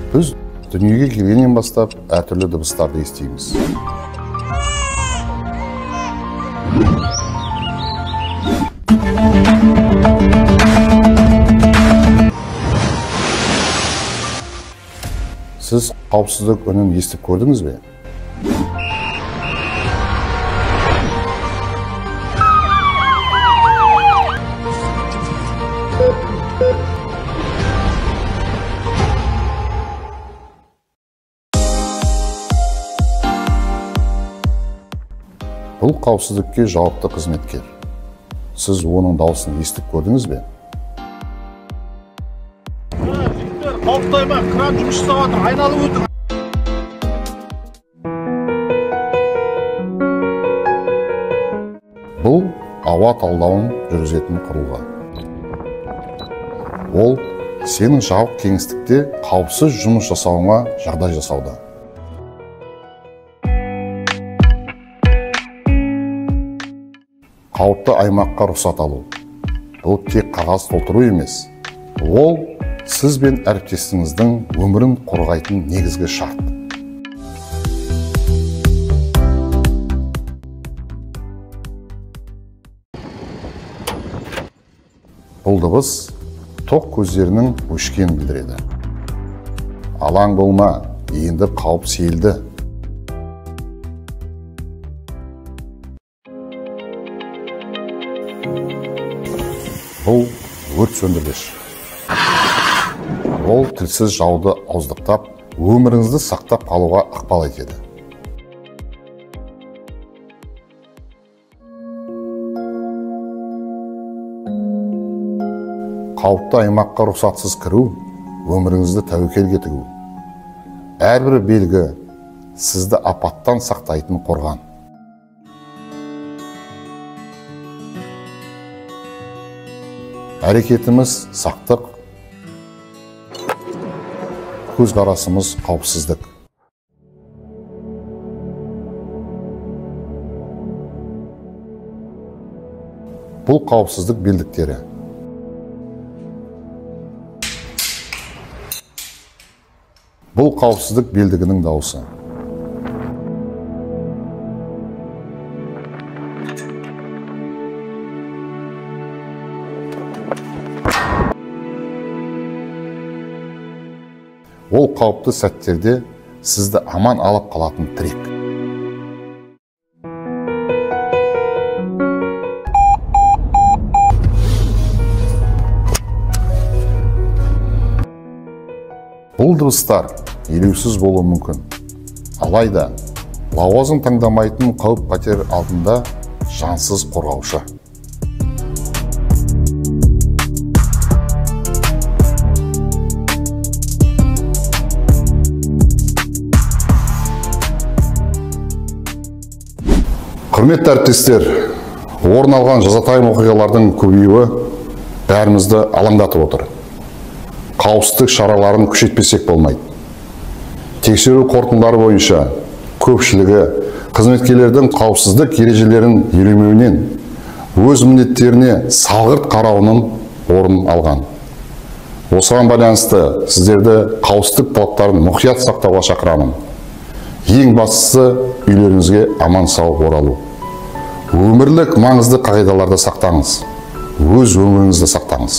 Біз дүниеге келгеннен бастап әртүрлі дыбыстарды естиміз. Сіз қауіпсіздік үнін естіп көрдіңіз бе? Бұл қауіпсіздікке жауапты қызметкер. Сіз оның дауысын естіп көрдіңіз бе? Жігіттер, қауіпті аймақ, кран жұмыс жасап жатыр, айналып өтің. Бұл ауа талдауын жүргізетін құрылғы. Ол сенің жабық кеңістікте қауіпсіз жұмыс жасауыңа жағдай жасауда. Қауіпті аймаққа рұқсат алу. Бұл тек қағаз толтыру емес. Ол сіз бен әріптесіңіздің өмірін қорғайтын негізгі шарт. Бұл дыбыс тоқ көздерінің өшкенін білдіреді. Алаң болма, енді қауіп сейілді. Бұл өрт сөндіргіш. Ол тілсіз жауды ауыздықтап, өміріңізді сақтап қалуға ықпал етеді. Қауіпті аймаққа рұқсатсыз кіру, өміріңізді тәуекелге тігу. Әрбір белгі сізді апаттан сақтайтын қорған. Әрекетіміз сақтық, көзқарасымыз қауіпсіздік. Бұл қауіпсіздік белдіктері. Бұл қауіпсіздік белдігінің дауысы. Ол қауіпті сәттерде сізді аман алып қалатын тірек. Бұл дыбыстар елеусіз болуы мүмкін. Алайда, лауазым таңдамайтын қауіп-қатер алдында жансыз қорғаушы. Құрметті әріптестер, орын алған жазатайым оқиғалардың көбеюі бәрімізді алаңдатып отыр. Қауіпсіздік шараларын күшейтпесек болмайды. Тексеру қорытындылары бойынша көпшілігі қызметкерлердің қауіпсіздік ережелерін елемеуінен, өз міндеттеріне салғырт қарауының орын алған. Осыған байланысты сіздерді қауіпсіздік талаптарын мұқият сақтауға шақырамын. Ең бастысы үйлеріңізге аман-сау оралу. Өмірлік маңызды қағидаларды сақтаңыз. Өз өміріңізді сақтаңыз.